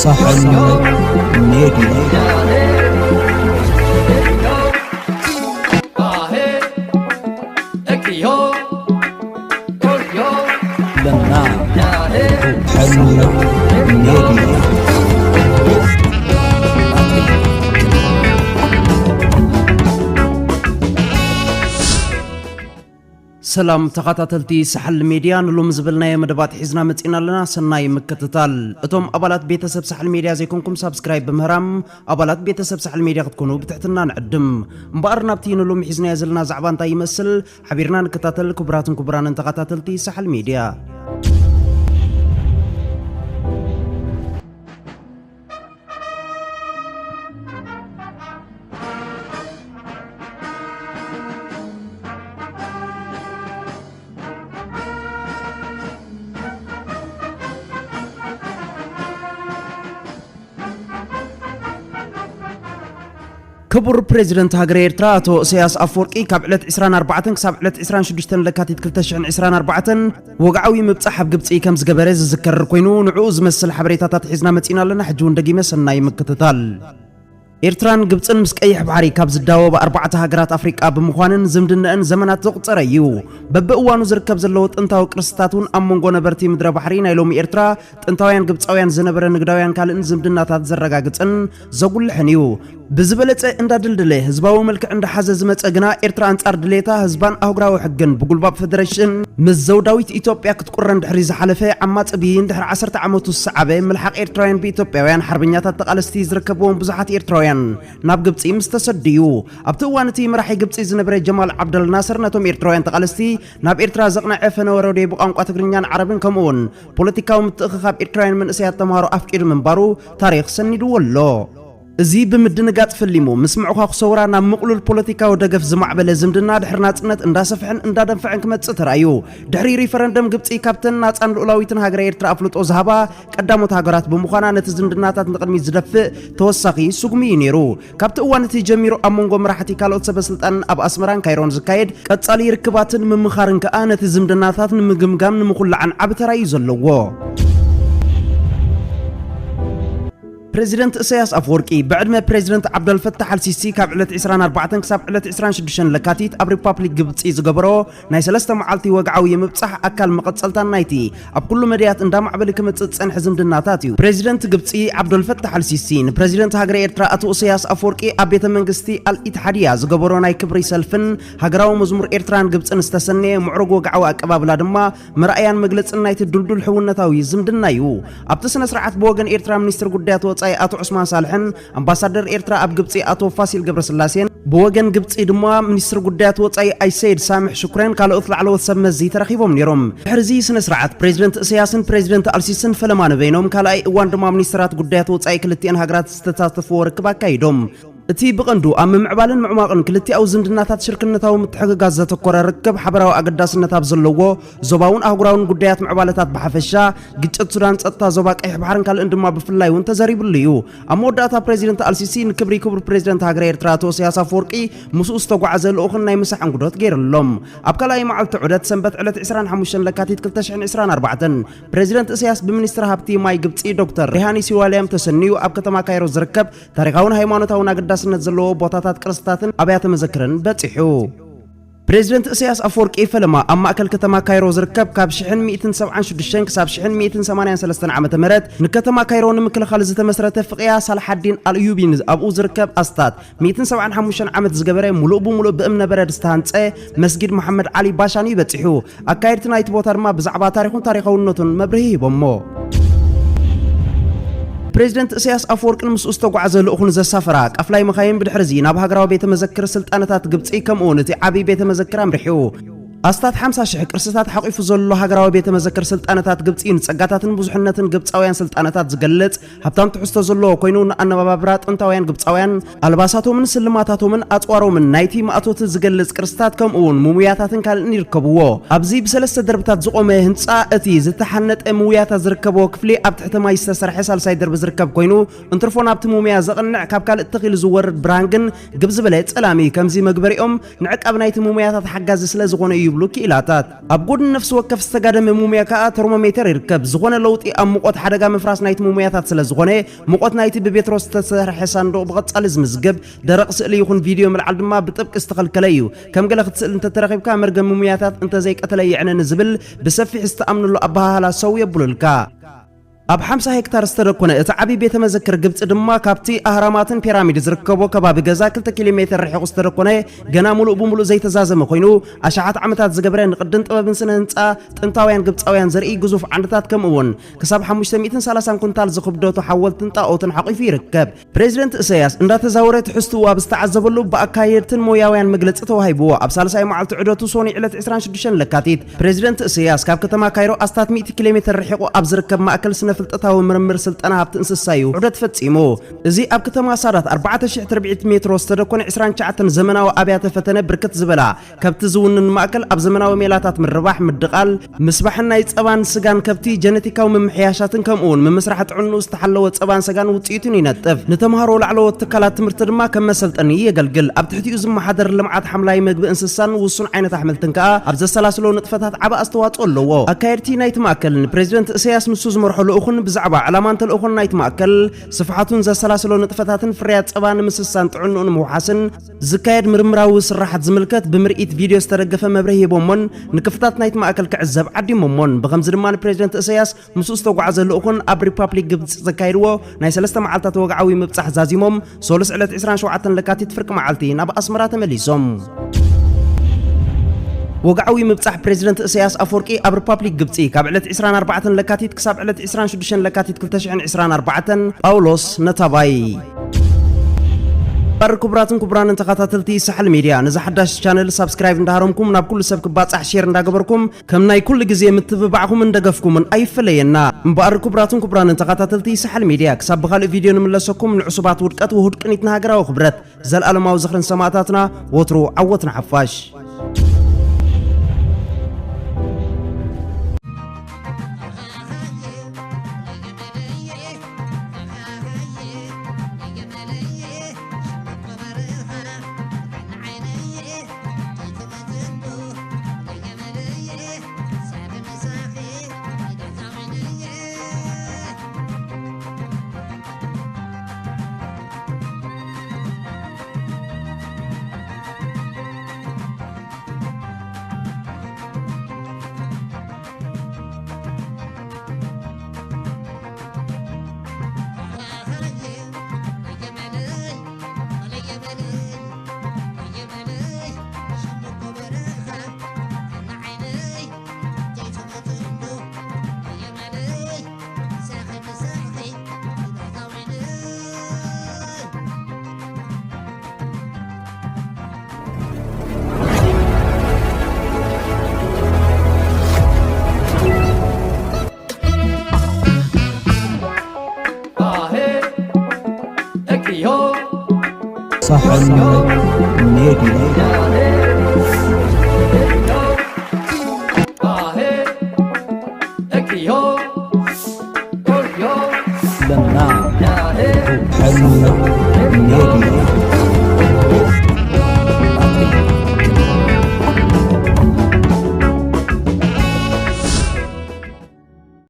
ሳሕል ሜድያ። ለና ሳሕል ሜድያ። ሰላም ተኸታተልቲ ሳሕል ሜድያ፣ ንሎም ዝበልናዮ መደባት ሒዝና መጺና ኣለና። ሰናይ ምክትታል። እቶም ኣባላት ቤተሰብ ሳሕል ሜድያ ዘይኮንኩም ሳብስክራይብ ብምህራም ኣባላት ቤተሰብ ሳሕል ሜድያ ክትኮኑ ብትሕትና ንዕድም። እምበኣር ናብቲ ንሎም ሒዝናዮ ዘለና ዛዕባ እንታይ ይመስል ሓቢርና ንከታተል። ክቡራትን ክቡራንን ተኸታተልቲ ሳሕል ሜድያ፣ ክቡር ፕሬዚደንት ሃገረ ኤርትራ ኣቶ ኢሳያስ ኣፈወርቂ ካብ ዕለት ዕስራን ኣርባዕተን ክሳብ ዕለት ዕስራን ሽዱሽተን ለካቲት ክልተ ሽሕን ዕስራን ኣርባዕተን ወግዓዊ ምብጻሕ ኣብ ግብጺ ከም ዝገበረ ዝዝከር ኮይኑ፣ ንዕኡ ዝመስል ሓበሬታታት ሒዝና መጺና ኣለና። ሕጂ እውን ደጊመ ሰናይ ምክትታል። ኤርትራን ግብጽን ምስ ቀይሕ ባሕሪ ካብ ዝዳወባ ኣርባዕተ ሃገራት ኣፍሪቃ ብምዃንን ዝምድነአን ዘመናት ዘቑጸረ እዩ። በብእዋኑ ዝርከብ ዘለዎ ጥንታዊ ቅርስታት እውን ኣብ መንጎ ነበርቲ ምድረ ባሕሪ ናይ ሎሚ ኤርትራ፣ ጥንታውያን ግብጻውያን ዝነበረ ንግዳውያን ካልእን ዝምድናታት ዘረጋግጽን ዘጉልሕን እዩ። ብዝበለጸ እንዳደልደለ ህዝባዊ መልክዕ እንዳሓዘ ዝመጸ ግና፣ ኤርትራ ኣንጻር ድሌታ ህዝባን ኣህጉራዊ ሕግን ብጉልባብ ፈደረሽን ምስ ዘውዳዊት ኢትዮጵያ ክትቁረን ድሕሪ ዝሓለፈ ዓማጺ ብይን ድሕሪ ዓሰርተ ዓመቱ ዝሰዓበ ምልሓቕ ኤርትራውያን ብኢትዮጵያውያን ሓርበኛታት ተቓለስቲ ዝርከብዎም ብዙሓት ኤርትራውያን ናብ ግብጺ ምስ ተሰዱ እዩ። ኣብቲ እዋን እቲ መራሒ ግብጺ ዝነበረ ጀማል ዓብደል ናስር ነቶም ኤርትራውያን ተቓለስቲ ናብ ኤርትራ ዘቕነዐ ፈነወ ረድዮ ብቋንቋ ትግርኛን ዓረብን ከምኡውን ፖለቲካዊ ምትእኽኻብ ኤርትራውያን መንእሰያት ተምሃሮ ኣፍቂዱ ምንባሩ ታሪኽ ሰኒድዎ ኣሎ። እዚ ብምድንጋጽ ፈሊሙ፣ ምስ ምዕኳኹ ሰውራ ናብ ምቕሉል ፖለቲካዊ ደገፍ ዝማዕበለ ዝምድና ድሕሪ ናጽነት እንዳሰፍሐን እንዳደንፍዐን ክመጽእ ተራእዩ። ድሕሪ ሪፈረንደም ግብጺ ካብተን ናጻን ልኡላዊትን ሃገረ ኤርትራ ኣፍልጦ ዝሃባ ቀዳሞት ሃገራት ብምዃና ነቲ ዝምድናታት ንቕድሚት ዝደፍእ ተወሳኺ ስጉሚ እዩ ነይሩ። ካብቲ እዋን እቲ ጀሚሩ ኣብ መንጎ መራሕቲ ካልኦት ሰበ ስልጣንን ኣብ ኣስመራን ካይሮን ዝካየድ ቀጻሊ ርክባትን ምምኻርን ከኣ ነቲ ዝምድናታት ንምግምጋም ንምኹላዕን ዓቢ ተራ እዩ ዘለዎ። ፕሬዚደንት ኢሳያስ ኣፈወርቂ ብዕድመ ፕሬዚደንት ዓብደልፈታሕ ኣልሲሲ ካብ ዕለት ዕስራን ኣርባዕተን ክሳብ ዕለት ዕስራን ሽዱሽተን ለካቲት ኣብ ሪፓብሊክ ግብጺ ዝገበሮ ናይ ሰለስተ መዓልቲ ወግዓዊ ምብጻሕ ኣካል መቐጸልታን ናይቲ ኣብ ኩሉ መድያት እንዳማዕበለ ክመጽእ ዝጸንሐ ዝምድናታት እዩ። ፕሬዚደንት ግብጺ ዓብደልፈታሕ ኣልሲሲ ንፕሬዚደንት ሃገረ ኤርትራ ኣቶ ኢሳያስ ኣፈወርቂ ኣብ ቤተ መንግስቲ ኣልኢትሓድያ ዝገበሮ ናይ ክብሪ ሰልፍን ሃገራዊ መዝሙር ኤርትራን ግብጽን ዝተሰነየ ምዕሩግ ወግዓዊ ኣቀባብላ ድማ መርኣያን መግለጽን ናይቲ ድልዱል ሕውነታዊ ዝምድና እዩ። ኣብቲ ስነ ስርዓት ብወገን ኤርትራ ሚኒስትር ጉዳያት ወጻኢ ኣቶ ዑስማን ሳልሕን ኣምባሳደር ኤርትራ ኣብ ግብጺ ኣቶ ፋሲል ገብረስላሴን ብወገን ግብጺ ድማ ሚኒስትር ጉዳያት ወጻኢ ኣይሰይድ ሳምሕ ሽኩሬን ካልኦት ላዕለዎት ሰብ መዚ ተረኺቦም ነይሮም። ድሕሪ እዚ ስነ ስርዓት ፕሬዚደንት ኢሳያስን ፕሬዚደንት ኣልሲስን ፈለማ ንበይኖም ካልኣይ እዋን ድማ ሚኒስትራት ጉዳያት ወጻኢ ክልቲኤን ሃገራት ዝተሳተፍዎ ርክብ ኣካይዶም። እቲ ብቐንዱ ኣብ ምምዕባልን ምዕሟቕን ክልቲኣዊ ዝምድናታት ሽርክነታዊ ምትሕግጋዝ ዘተኮረ ርክብ ሓበራዊ ኣገዳስነት ኣብ ዘለዎ ዞባውን ኣህጉራውን ጉዳያት ምዕባለታት ብሓፈሻ፣ ግጭት ሱዳን፣ ጸጥታ ዞባ ቀይሕ ባሕርን ካልእን ድማ ብፍላይ እውን ተዘሪብሉ እዩ። ኣብ መወዳእታ ፕሬዚደንት ኣልሲሲ ንክብሪ ክቡር ፕሬዚደንት ሃገረ ኤርትራ ኣቶ ኢሳያስ ኣፈወርቂ ምስኡ ዝተጓዓዘ ልኡኽን ናይ ምሳሕ እንግዶት ገይርሎም። ኣብ ካልኣይ መዓልቲ ዑደት ሰንበት ዕለት ዕስራን ሓሙሽተን ለካቲት ክልተ ሽሕን ዕስራን ኣርባዕተን ፕሬዚደንት ኢሳያስ ብሚኒስትር ሃብቲ ማይ ግብጺ ዶክተር ሪሃኒ ሲዋልያም ተሰንዩ ኣብ ከተማ ካይሮ ዝርከብ ታሪኻውን ሃይማኖታውን ኣገዳስነት ዘለዎ ቦታታት ቅርስታትን ኣብያተ መዘክርን በጺሑ። ፕሬዚደንት ኢሳያስ ኣፈወርቂ ፈለማ ኣብ ማእከል ከተማ ካይሮ ዝርከብ ካብ ሽሕን ሚእትን ሰብዓን ሽዱሽተን ክሳብ ሽሕን ሚእትን ሰማንያን ሰለስተን ዓመተ ምህረት ንከተማ ካይሮ ንምክልኻል ዝተመስረተ ፍቕያ ሳልሓዲን ኣልዩቢን ኣብኡ ዝርከብ ኣስታት ሚእትን ሰብዓን ሓሙሽተን ዓመት ዝገበረ ምሉእ ብምሉእ ብእምነ በረድ ዝተሃንጸ መስጊድ መሓመድ ዓሊ ባሻን እዩ በጺሑ። ኣካየድቲ ናይቲ ቦታ ድማ ብዛዕባ ታሪኹን ታሪኻውነቱን መብርሂ ሂቦሞ። ፕሬዚደንት ኢሳያስ ኣፈወርቅን ምስኡ ዝተጓዓዘ ልኡኹን ዘሳፈራ ቃፍላይ መኻይን ብድሕሪ እዚ ናብ ሃገራዊ ቤተ መዘክር ስልጣነታት ግብጺ ከምኡ እውን እቲ ዓቢ ቤተ መዘክር ኣምሪሑ። ኣስታት ሓምሳ ሽሕ ቅርስታት ሓቂፉ ዘሎ ሃገራዊ ቤተ መዘክር ስልጣነታት ግብጺ ንጸጋታትን ብዙሕነትን ግብጻውያን ስልጣነታት ዝገልጽ ሃብታም ትሕዝቶ ዘለዎ ኮይኑ፣ ንኣነባባብራ ጥንታውያን ግብጻውያን፣ ኣልባሳቶምን ስልማታቶምን ኣጽዋሮምን ናይቲ ማእቶት ዝገልጽ ቅርስታት ከምኡ እውን ሙሙያታትን ካልእን ይርከብዎ። ኣብዚ ብሰለስተ ደርብታት ዝቖመ ህንጻ እቲ ዝተሓነጠ ሙሙያታት ዝርከብዎ ክፍሊ ኣብ ትሕቲ ማይ ዝተሰርሐ ሳልሳይ ደርቢ ዝርከብ ኮይኑ፣ እንትርፎ ናብቲ ሙሙያ ዘቕንዕ ካብ ካልእ ትኽ ኢሉ ዝወርድ ብርሃን ግን ግብ ዝበለ ጸላም እዩ። ከምዚ መግበሪኦም ንዕቃብ ናይቲ ሙሙያታት ሓጋዚ ስለ ዝኾነ እዩ ሙሉ ክኢላታት። ኣብ ጎድኒ ነፍሲ ወከፍ ዝተጋደመ ሙሙያ ከኣ ተርሞሜተር ይርከብ። ዝኾነ ለውጢ ኣብ ሙቐት ሓደጋ ምፍራስ ናይቲ ሙሙያታት ስለ ዝኾነ፣ ሙቐት ናይቲ ብቤትሮ ዝተሰርሐ ሳንዱቕ ብቐጻሊ ዝምዝገብ ደረቕ ስእሊ ይኹን ቪድዮ ምልዓል ድማ ብጥብቂ ዝተኸልከለ እዩ። ከም ገለ ክትስእል እንተተረኺብካ፣ መርገም ሙሙያታት እንተዘይቀተለ የዕነኒ ዝብል ብሰፊሕ ዝተኣምነሉ ኣበሃህላ ሰው የብሉልካ። ኣብ ሓምሳ ሄክታር ዝተደኮነ እቲ ዓቢ ቤተ መዘክር ግብጺ ድማ፣ ካብቲ ኣህራማትን ፒራሚድ ዝርከቦ ከባቢ ገዛ ክልተ ኪሎ ሜተር ርሒቑ ዝተደኮነ፣ ገና ሙሉእ ብሙሉእ ዘይተዛዘመ ኮይኑ፣ ኣሽሓት ዓመታት ዝገበረ፣ ንቕድን ጥበብን ስነ ህንጻ ጥንታውያን ግብጻውያን ዘርኢ ግዙፍ ዓንድታት፣ ከምኡ እውን ክሳብ ሓሙሽተ ሚእትን ሰላሳን ኩንታል ዝኽብደቱ ሓወልትን ጣኦትን ሓቂፉ ይርከብ። ፕሬዚደንት ኢሳያስ እንዳተዛወረ ትሕዝትኡ ኣብ ዝተዓዘበሉ፣ ብኣካየድትን ሞያውያን መግለጺ ተዋሂብዎ። ኣብ ሳልሳይ መዓልቲ ዑደቱ፣ ሶኒ ዕለት ዕስራን ሽዱሽተን ለካቲት፣ ፕሬዚደንት ኢሳያስ ካብ ከተማ ካይሮ ኣስታት ሚእቲ ኪሎ ሜተር ርሒቑ ኣብ ዝርከብ ማእከል ስነ ፍልጠታዊ ምርምር ስልጠና ሃብቲ እንስሳ እዩ ዑደት ፈጺሙ። እዚ ኣብ ከተማ ሳዳት ኣርባዕተ ሽሕ ትርብዒት ሜትሮ ዝተደኮነ ዕስራን ትሽዓተን ዘመናዊ ኣብያተ ፈተነ፣ ብርክት ዝበላ ከብቲ ዝውንን ማእከል፣ ኣብ ዘመናዊ ሜላታት ምርባሕ፣ ምድቓል፣ ምስባሕን ናይ ጸባን ስጋን ከብቲ፣ ጀነቲካዊ ምምሕያሻትን ከምኡ እውን ምምስራሕ ጥዕንኡ ዝተሓለወ ጸባን ስጋን ውጽኢቱን ይነጥፍ። ንተምሃሮ ላዕለዎት ትካላት ትምህርቲ ድማ ከም መሰልጠኒ የገልግል። ኣብ ትሕቲኡ ዝመሓደር ልምዓት ሓምላይ መግቢ እንስሳን ውሱን ዓይነት ኣሕምልትን ከኣ ኣብ ዘሰላስሎ ንጥፈታት ዓቢ ኣስተዋጽኦ ኣለዎ። ኣካየድቲ ናይቲ ማእከል፣ ንፕሬዚደንት ኢሳያስ ንሱ ዝመርሖ ልኡኽን ብዛዕባ ዕላማን ተልእኾን ናይቲ ማእከል፣ ስፍሓቱን ዘሰላስሎ ንጥፈታትን ፍርያት ጸባ ንምስሳን ጥዕንኡ ንምውሓስን ዝካየድ ምርምራዊ ስራሓት ዝምልከት ብምርኢት ቪድዮ ዝተደገፈ መብርሂ ሂቦሞን ንክፍታት ናይቲ ማእከል ክዕዘብ ዓዲሞሞን። ብኸምዚ ድማ ንፕሬዚደንት ኢሳያስ ምስኡ ዝተጓዓዘ ልኡኽን ኣብ ሪፓብሊክ ግብጺ ዘካየድዎ ናይ ሰለስተ መዓልታት ወግዓዊ ምብጻሕ ዛዚሞም፣ ሶሉስ ዕለት ዕስራን ሸውዓተን ለካቲት ፍርቂ መዓልቲ ናብ ኣስመራ ተመሊሶም። ወግዓዊ ምብጻሕ ፕሬዚደንት ኢሳያስ ኣፈወርቂ ኣብ ሪፓብሊክ ግብጺ፣ ካብ ዕለት ዕስራን ኣርባዕተን ለካቲት ክሳብ ዕለት ዕስራን ሽዱሽተን ለካቲት ክልተ ሽሕን ዕስራን ኣርባዕተን። ጳውሎስ ነታባይ። እምበኣር ክቡራትን ክቡራንን ተኸታተልቲ ሳሕል ሚድያ፣ ነዚ ሓዳሽ ቻነል ሳብስክራይብ እንዳሃረምኩም ናብ ኩሉ ሰብ ክባጻሕ ሼር እንዳገበርኩም፣ ከም ናይ ኩሉ ግዜ ምትብባዕኩምን ደገፍኩምን ኣይፈለየና። እምበኣር ክቡራትን ክቡራንን ተኸታተልቲ ሳሕል ሚድያ፣ ክሳብ ብኻልእ ቪድዮ ንምለሰኩም፣ ንዕሱባት ውድቀት ውሁድ ቅኒት ንሃገራዊ ክብረት፣ ዘልኣለማዊ ዝኽርን ሰማእታትና፣ ወትሩ ዓወት ንሓፋሽ። ሳሕል ሜድያ። ለና ሳሕል ሜድያ።